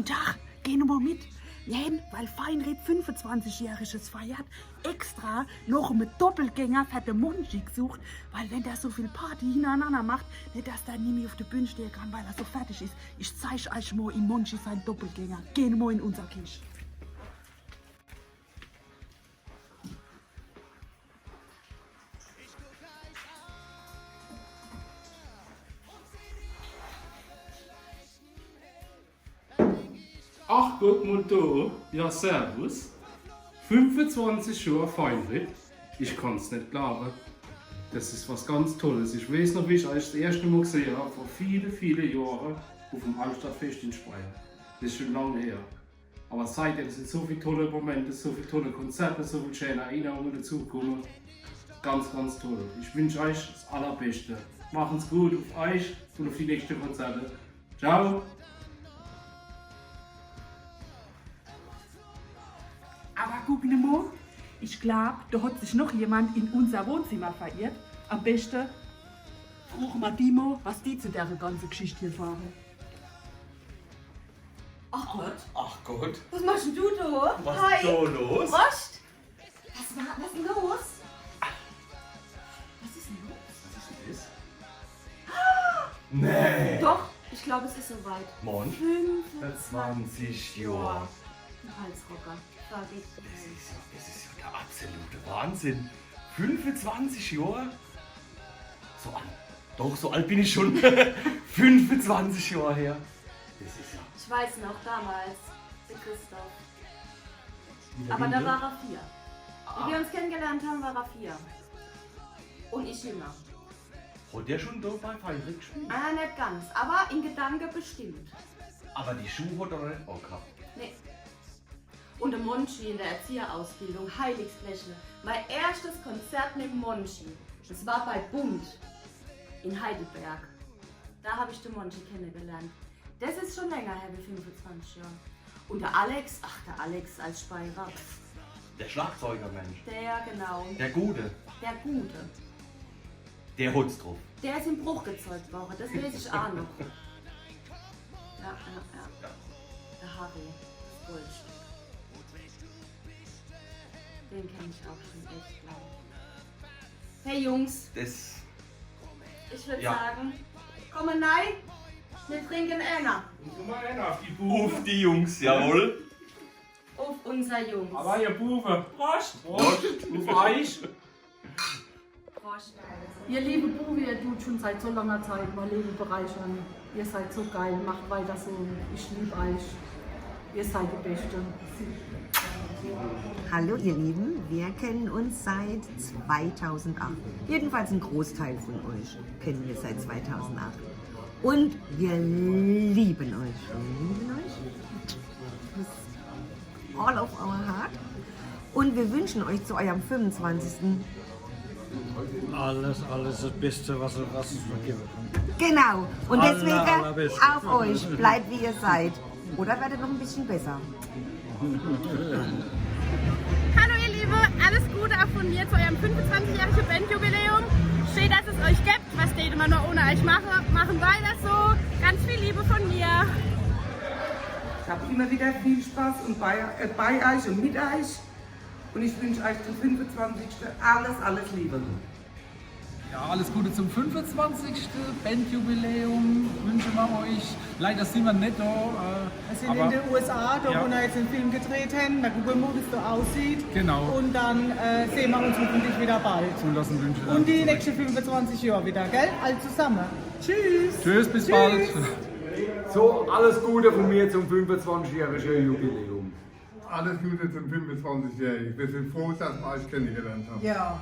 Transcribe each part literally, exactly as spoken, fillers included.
Tja, geh nur mal mit. Nein, weil Feinripp fünfundzwanzigjähriges feiert, extra noch eme Doppelgänger für de Monchi gesucht, weil wenn der so viel Party hintereinander macht, net, dass der nimmi auf de Bühn stehe kann, weil er so fertig is. Ich zeig euch mal im Monchi sein Doppelgänger. Geh nur mal in unser Kisch. Ach, guck mal da. Ja, servus. Fünfundzwanzig Jahre Feinripp. Ich kann's net glauben. Das is was ganz Tolles. Ich weiß noch, wie ich euch das erste Mal gesehen hab, vor viele, viele Jahren auf dem Altstadtfest in Speyer. Das is schon lange her. Aber seitdem sind so viele tolle Momente, so viele tolle Konzerte, so viele schöne Erinnerungen dazugekommen. Ganz, ganz toll. Ich wünsch euch das Allerbeste. Machen's gut auf euch und auf die nächsten Konzerte. Ciao! Aber guck nur mal, ich glaub, da hat sich noch jemand in unser Wohnzimmer verirrt. Am besten fragen wir die mal, was die zu der ganzen Geschichte hier sagen. Ach Gott. Ach Gott. Was machst denn du da? Was Hi. Ist da los? Prost. Was war, was ist denn los? Was ist denn los? Was ist denn das? Nee. Doch, ich glaube, es ist soweit. Mann. Fünfundzwanzig Jahre. Ein Palzrocker. Da geht's. Das ist ja, das ist ja der absolute Wahnsinn. Fünfundzwanzig Jahre? So alt. Doch, so alt bin ich schon. Fünfundzwanzig Jahre her. Das ist ja. Ich weiß noch, damals, der Christoph. Aber da war er vier. Wie wir uns kennengelernt haben, war er vier. Und ich jünger. Hat der schon da bei Feinripp gespielt? Ah, nicht ganz, aber in Gedanken bestimmt. Aber die Schuhe hat er noch nicht angehabt. Nee. Und der Monchi in der Erzieherausbildung, Heiligsblechle. Mein erstes Konzert mit dem Monchi, das war bei Bund in Heidelberg. Da habe ich den Monchi kennengelernt. Das ist schon länger her wie fünfundzwanzig Jahre. Und der Alex, ach, der Alex als Speyerer. Der Schlagzeugermensch. Der, genau. Der Gute. Der Gute. Der hat's drauf. Der ist in Bruch gezeugt worden, das weiß ich auch noch. Ja, ja, ja. Der Harry, das Goldstück. Den kenn ich auch schon echt lang. Hey Jungs. Das. Ich würd sagen, komm mal rein, wir trinken einer. Komm mal rein auf die Buben. Auf die Jungs, jawohl. Auf unser Jungs. Aber ihr Buben. Prost. Prost. Auf euch. Prost. Ihr liebe Buben, ihr tut schon seit so langer Zeit mein Leben bereichern. Ihr seid so geil, macht weiter so. Ich lieb euch. Ihr seid die Beste. Hallo ihr Lieben, wir kennen uns seit zweitausendacht. Jedenfalls ein Großteil von euch kennen wir seit zweitausendacht. Und wir lieben euch. Wir lieben euch. All of our heart. Und wir wünschen euch zu eurem fünfundzwanzigsten alles, alles das Beste, was, was es nur geben kann. Genau. Und aller, deswegen allerbeste. Auf euch. Bleibt, wie ihr seid. Oder werdet noch ein bisschen besser. Hallo ihr Liebe, alles Gute auch von mir zu eurem fünfundzwanzigjährigen Bandjubiläum. Schön, dass es euch gibt. Was täte man noch ohne euch machen? Machen weiter so. Ganz viel Liebe von mir. Ich habe immer wieder viel Spaß und bei, äh, bei euch und mit euch. Und ich wünsche euch zum fünfundzwanzigsten alles, alles Liebe. Ja, alles Gute zum fünfundzwanzigsten Bandjubiläum wünschen wir euch. Leider sind wir nicht da. Äh, wir sind in den U S A, da wo wir jetzt den Film gedreht haben. Mal gucken, wie das so aussieht. Genau. Und dann äh, sehen wir uns hoffentlich wieder bald. Und lassen wünschen. Und die nächsten fünfundzwanzig Jahre wieder, gell? Alle zusammen. Tschüss. Tschüss, bis bald. So, alles Gute von mir zum fünfundzwanzigjährigen Jubiläum. Alles Gute zum fünfundzwanzigjährigen. Wir sind froh, dass wir euch kennengelernt haben. Ja.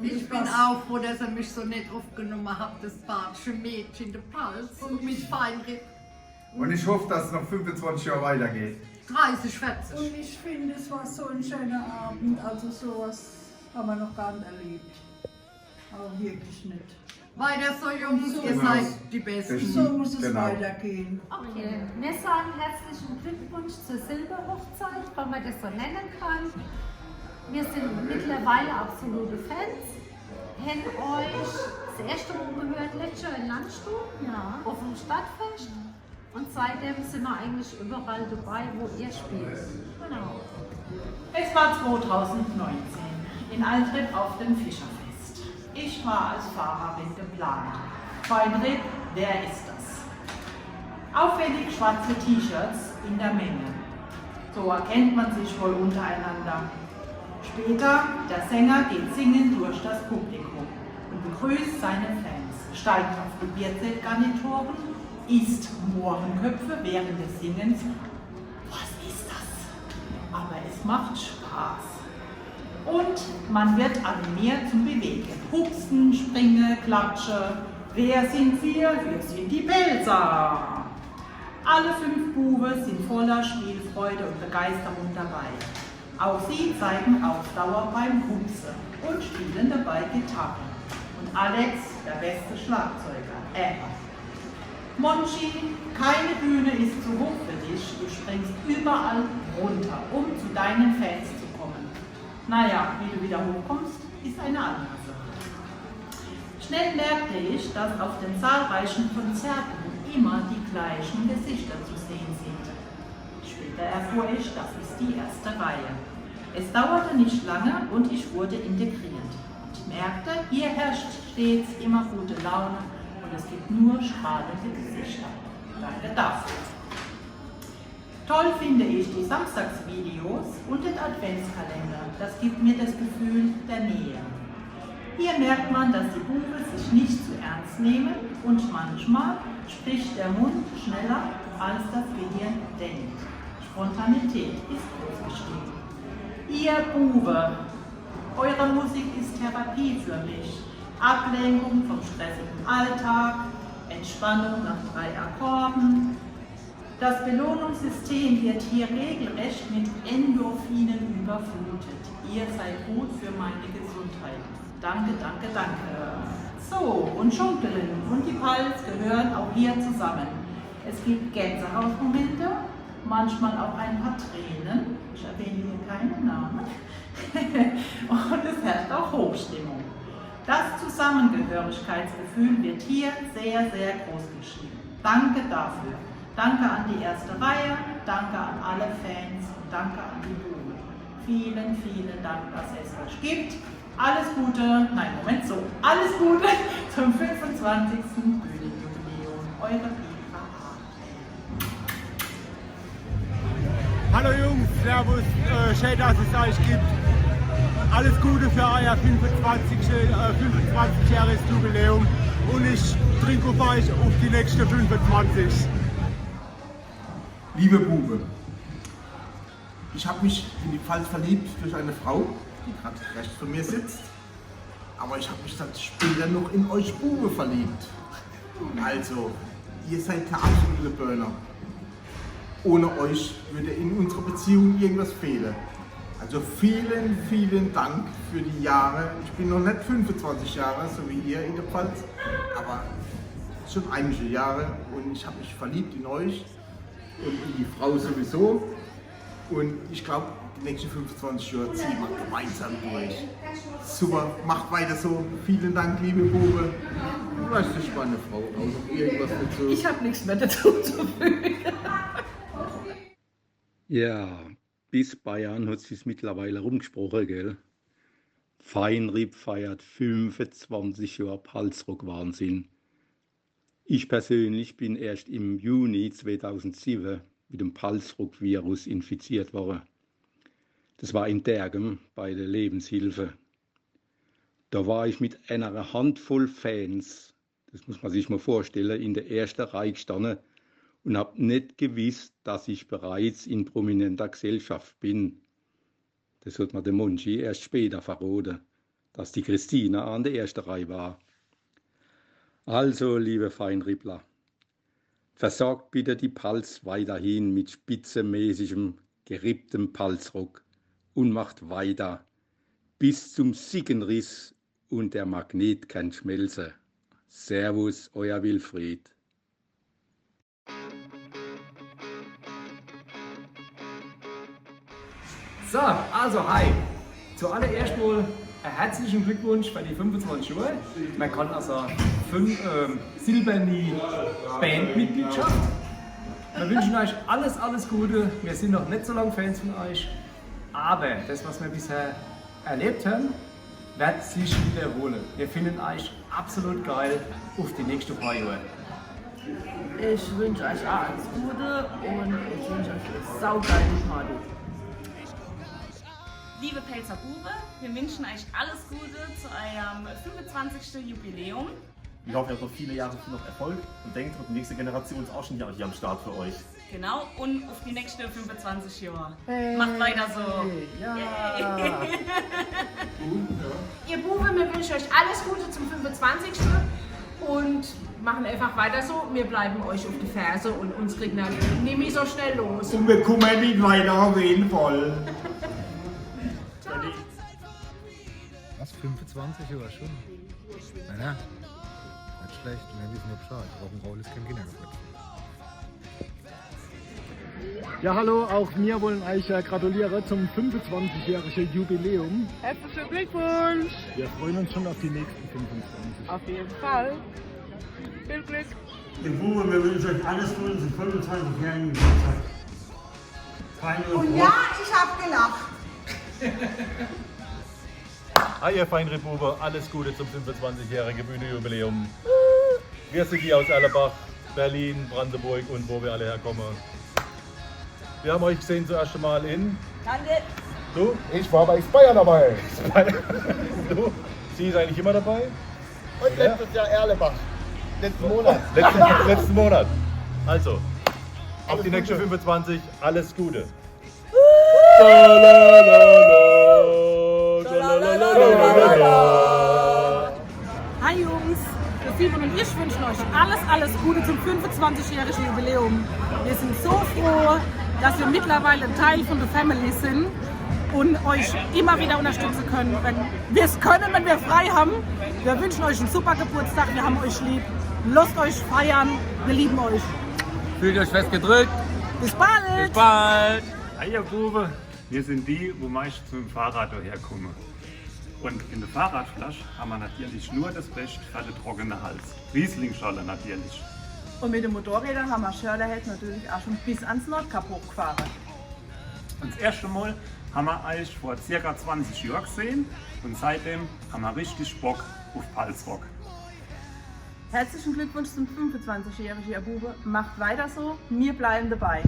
Und ich bin auch froh, dass ihr mich so nett aufgenommen habt, das bayerische Mädchen, der Palz und mit Feinripp. Und ich hoffe, dass es noch fünfundzwanzig Jahre weitergeht. Dreißig, vierzig. Und ich finde, es war so ein schöner Abend. Also sowas haben wir noch gar nicht erlebt. Aber wirklich nett. Weiter so, Jungs, ihr seid die Besten. So muss es weitergehen. Okay, wir sagen herzlichen Glückwunsch zur Silberhochzeit, wenn man das so nennen kann. Wir sind mittlerweile absolute Fans. Haben euch das erste Mal gehört, letztes Jahr in Landstuhl, ja, auf dem Stadtfest. Und seitdem sind wir eigentlich überall dabei, wo ihr spielt. Genau. Es war zweitausendneunzehn in Altrip auf dem Fischerfest. Ich war als Fahrerin geplant. Feinripp, wer ist das? Auffällig schwarze T-Shirts in der Menge. So erkennt man sich wohl untereinander. Später, der Sänger geht singend durch das Publikum und begrüßt seine Fans, steigt auf die Bierzeltgarnituren, isst Mohrenköpfe während des Singens. Was ist das? Aber es macht Spaß. Und man wird animiert zum Bewegen. Hupsen, springen, klatschen. Wer sind wir? Wir sind die Pälzer. Alle fünf Buben sind voller Spielfreude und Begeisterung dabei. Auch sie zeigen Ausdauer beim Hupsen und spielen dabei Gitarre. Und Alex, der beste Schlagzeuger ever. Monchi, keine Bühne ist zu hoch für dich, du springst überall runter, um zu deinen Fans zu kommen. Naja, wie du wieder hochkommst, ist eine andere Sache. Schnell merkte ich, dass auf den zahlreichen Konzerten immer die gleichen Gesichter zu sehen sind. Später erfuhr ich, das ist die erste Reihe. Es dauerte nicht lange und ich wurde integriert und merkte, hier herrscht stets immer gute Laune und es gibt nur strahlende Gesichter. Danke dafür. Toll finde ich die Samstagsvideos und den Adventskalender. Das gibt mir das Gefühl der Nähe. Hier merkt man, dass die Buben sich nicht zu ernst nehmen und manchmal spricht der Mund schneller, als das Gehirn denkt. Spontanität ist groß geschrieben. Ihr Buben, eure Musik ist Therapie für mich. Ablenkung vom stressigen Alltag, Entspannung nach drei Akkorden. Das Belohnungssystem wird hier regelrecht mit Endorphinen überflutet. Ihr seid gut für meine Gesundheit. Danke, danke, danke. So, und Schunkeln und die Palz gehören auch hier zusammen. Es gibt Gänsehautmomente, manchmal auch ein paar Tränen. Ich erwähne hier keine Namen. Und es herrscht auch Hochstimmung. Das Zusammengehörigkeitsgefühl wird hier sehr, sehr groß geschrieben. Danke dafür. Danke an die erste Reihe, danke an alle Fans und danke an die Buben. Vielen, vielen Dank, dass es euch gibt. Alles Gute, nein, Moment, so. Alles Gute zum fünfundzwanzigsten Bühnenjubiläum. Eure Petra. Hallo Jungs, servus, äh, schön, dass es euch gibt. Alles Gute für euer fünfundzwanzig, äh, fünfundzwanzigjähriges Jubiläum und ich trinke auf euch auf die nächsten fünfundzwanzig. Liebe Buben, ich habe mich in die Palz verliebt durch eine Frau, die gerade rechts von mir sitzt. Aber ich habe mich dann später noch in euch Buben verliebt. Also, ihr seid der absolute Burner. Ohne euch würde in unserer Beziehung irgendwas fehlen. Also vielen, vielen Dank für die Jahre. Ich bin noch nicht fünfundzwanzig Jahre, so wie ihr in der Palz, aber schon einige Jahre und ich habe mich verliebt in euch und in die Frau sowieso. Und ich glaube, die nächsten fünfundzwanzig Jahre ziehen wir gemeinsam durch. Super, macht weiter so. Vielen Dank, liebe Buben. Vielleicht ist meine Frau auch noch irgendwas dazu. Ich habe nichts mehr dazu zu fügen. Ja, bis Bayern hat sich's mittlerweile rumgesprochen, gell? Feinripp feiert fünfundzwanzig Jahre Palzrock-Wahnsinn. Ich persönlich bin erst im Juni zweitausendsieben mit dem Palzrock-Virus infiziert worden. Das war in Dergem bei der Lebenshilfe. Da war ich mit einer Handvoll Fans, das muss man sich mal vorstellen, in der ersten Reihe gestanden und hab nicht gewusst, dass ich bereits in prominenter Gesellschaft bin. Das hat mir der Monchi erst später verroten, dass die Christina an der ersten Reihe war. Also, liebe Feinrippler, versorgt bitte die Palz weiterhin mit spitzemäßigem, geripptem Palzrock und macht weiter bis zum Sickenriss und der Magnet kann schmelzen. Servus, euer Wilfried. So, also hi. Zuallererst mal einen herzlichen Glückwunsch für die fünfundzwanzig Jahre. Man kann also fünf, ähm, silberne Bandmitgliedschaft. Wir wünschen euch alles, alles Gute. Wir sind noch nicht so lange Fans von euch, aber das, was wir bisher erlebt haben, wird sich wiederholen. Wir finden euch absolut geil. Auf die nächsten paar Jahre. Ich wünsche euch alles Gute und ich wünsche euch eine saugeile Party. Liebe Pälzer Buwe, wir wünschen euch alles Gute zu eurem fünfundzwanzigsten Jubiläum. Wir hoffen, ihr habt noch viele Jahre viel noch Erfolg und denkt dran, die nächste Generation ist auch schon hier, hier am Start für euch. Genau, und auf die nächsten fünfundzwanzig Jahre. Hey, macht weiter so. Ja. Yay. Ihr Buwe, wir wünschen euch alles Gute zum fünfundzwanzigsten und machen einfach weiter so. Wir bleiben euch auf die Ferse und uns kriegen dann nimmi so schnell los. Und wir kommen nicht weiter auf jeden Fall. Was? fünfundzwanzig Jahre schon? Na, na. Nicht schlecht, wir wissen ja Bescheid. Rock'n'Roll ist kein Kindergeburtstag. Ja, hallo, auch wir wollen euch, äh, gratulieren zum fünfundzwanzigjährigen Jubiläum. Herzlichen Glückwunsch! Wir freuen uns schon auf die nächsten fünfundzwanzig. Auf jeden Fall. Viel Glück! Ihr Buwe, wir wünschen euch alles Gute zum fünfundzwanzigjährigen Geburtstag. Keine Und Wort. Ja, ich hab gelacht. Hi, ihr Feinripp-Buwe, alles Gute zum fünfundzwanzigjährigen Bühnenjubiläum. Wir sind hier aus Erlebach, Berlin, Brandenburg und wo wir alle herkommen. Wir haben euch gesehen das erste Mal in Lande. Du? Ich war bei Speyer dabei. Speyer. Du? Sie ist eigentlich immer dabei? Und letztes Jahr Erlebach. Letzten Monat. Letzten, letzten Monat. Also, auf die nächsten fünfundzwanzig, alles Gute. Hi Jungs, der Simon und ich wünschen euch alles, alles Gute zum fünfundzwanzigjährigen Jubiläum. Wir sind so froh, dass wir mittlerweile ein Teil von der Family sind und euch immer wieder unterstützen können, wenn wir es können, wenn wir frei haben. Wir wünschen euch einen super Geburtstag, wir haben euch lieb. Lasst euch feiern, wir lieben euch. Fühlt euch fest gedrückt. Bis bald. Bis bald. Hi, ihr Buwe. Wir sind die, wo meistens mit dem Fahrrad daherkommen. Und in der Fahrradflasche haben wir natürlich nur das Beste für den trockenen Hals. Rieslingschorle natürlich. Und mit den Motorrädern haben wir Schorlehead natürlich auch schon bis ans Nordkap hochgefahren. Und das erste Mal haben wir euch vor circa zwanzig Jahren gesehen und seitdem haben wir richtig Bock auf Palzrock. Herzlichen Glückwunsch zum fünfundzwanzigjährigen, ihr Buwe. Macht weiter so, wir bleiben dabei.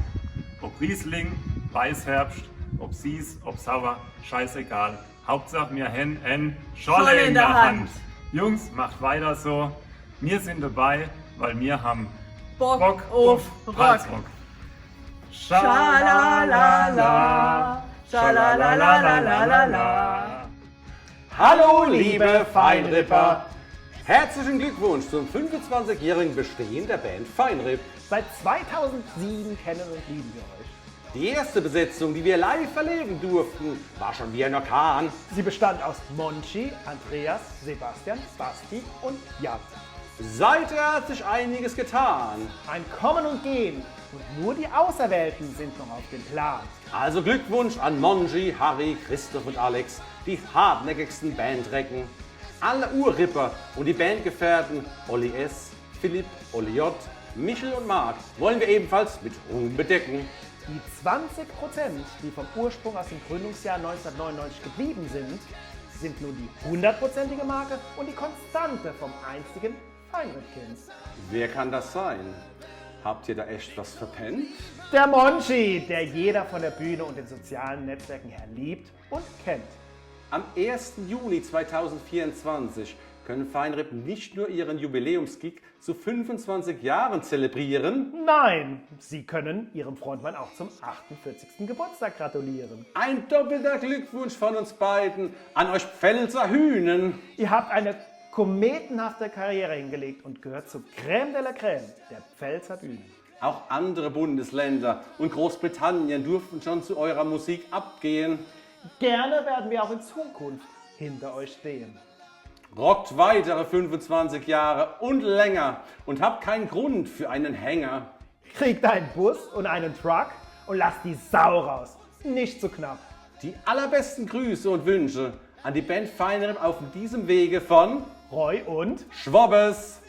Ob Riesling, Weißherbst, ob süß, ob sauer, scheißegal. Hauptsache, wir haben ein Schorle in der Hand. Jungs, macht weiter so. Wir sind dabei, weil wir haben Bock auf Rock. Palzrock. Schalalala, schalalala. Hallo, liebe Feinripper! Herzlichen Glückwunsch zum fünfundzwanzigjährigen Bestehen der Band Feinripp. Seit zweitausendsieben kennen und lieben wir euch. Die erste Besetzung, die wir live erleben durften, war schon wie ein Orkan. Sie bestand aus Monchi, Andreas, Sebastian, Basti und Jan. Seither hat sich einiges getan. Ein Kommen und Gehen und nur die Auserwählten sind noch auf dem Plan. Also Glückwunsch an Monchi, Harry, Christoph und Alex, die hartnäckigsten Bandrecken. Alle Urripper und die Bandgefährten Olli S., Philipp, Olli J., Michel und Marc wollen wir ebenfalls mit Ruhm bedecken. Die zwanzig Prozent, die vom Ursprung aus dem Gründungsjahr neunzehnhundertneunundneunzig geblieben sind, sind nun die hundertprozentige Marke und die Konstante vom einstigen Feinripp-Kind. Wer kann das sein? Habt ihr da echt was verpennt? Der Monchi, der jeder von der Bühne und den sozialen Netzwerken her liebt und kennt. Am ersten Juni zweitausendvierundzwanzig können Feinripp nicht nur ihren Jubiläumsgig zu fünfundzwanzig Jahren zelebrieren. Nein, sie können ihrem Frontmann auch zum achtundvierzigsten Geburtstag gratulieren. Ein doppelter Glückwunsch von uns beiden an euch Pfälzer Hühnen. Ihr habt eine kometenhafte Karriere hingelegt und gehört zur Crème de la Crème der Pfälzer Bühnen. Auch andere Bundesländer und Großbritannien durften schon zu eurer Musik abgehen. Gerne werden wir auch in Zukunft hinter euch stehen. Rockt weitere fünfundzwanzig Jahre und länger und habt keinen Grund für einen Hänger. Kriegt einen Bus und einen Truck und lasst die Sau raus. Nicht zu knapp. Die allerbesten Grüße und Wünsche an die Band Feinripp auf diesem Wege von Roy und Schwobbes.